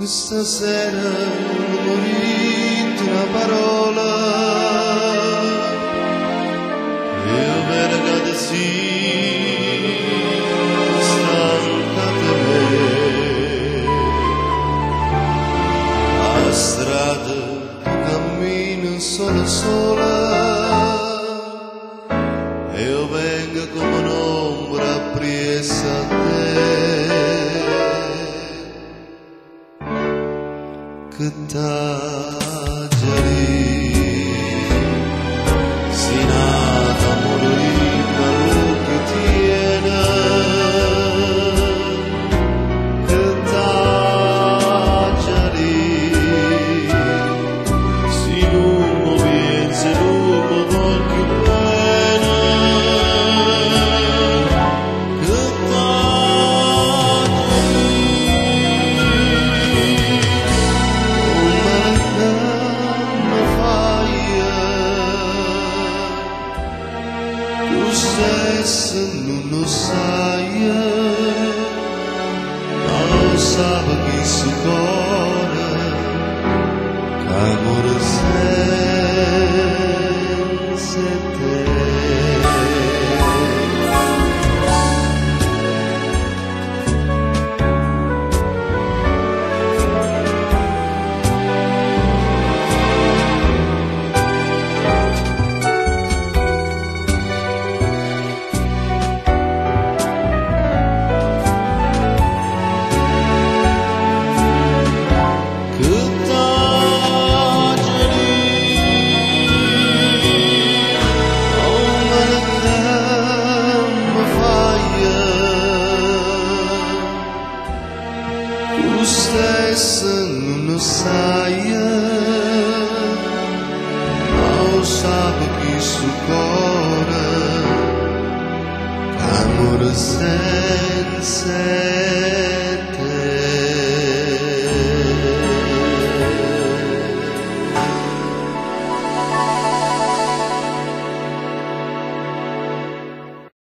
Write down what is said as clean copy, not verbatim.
Stasera nun m'o ditto 'na parola. E 'o vero ca te si stancata 'e me. 'A strada tu cammini sola sola e io vengo come n'ombra appriesso a te. Che t'aggia di' si n'ato ammore dint' all'uocchie tiene? Che t'aggia di' si nun me pienze, nun me vuò cchiù bene? Che t'aggia di' 'O male che me faje tu stessa nun 'o ssaje, ma 'o ssape chistu core ca more senza 'e te. Che t'aggia di' 'O male che me faje tu stessa nun 'o ssaje, ma 'o ssape chistu core ca more senza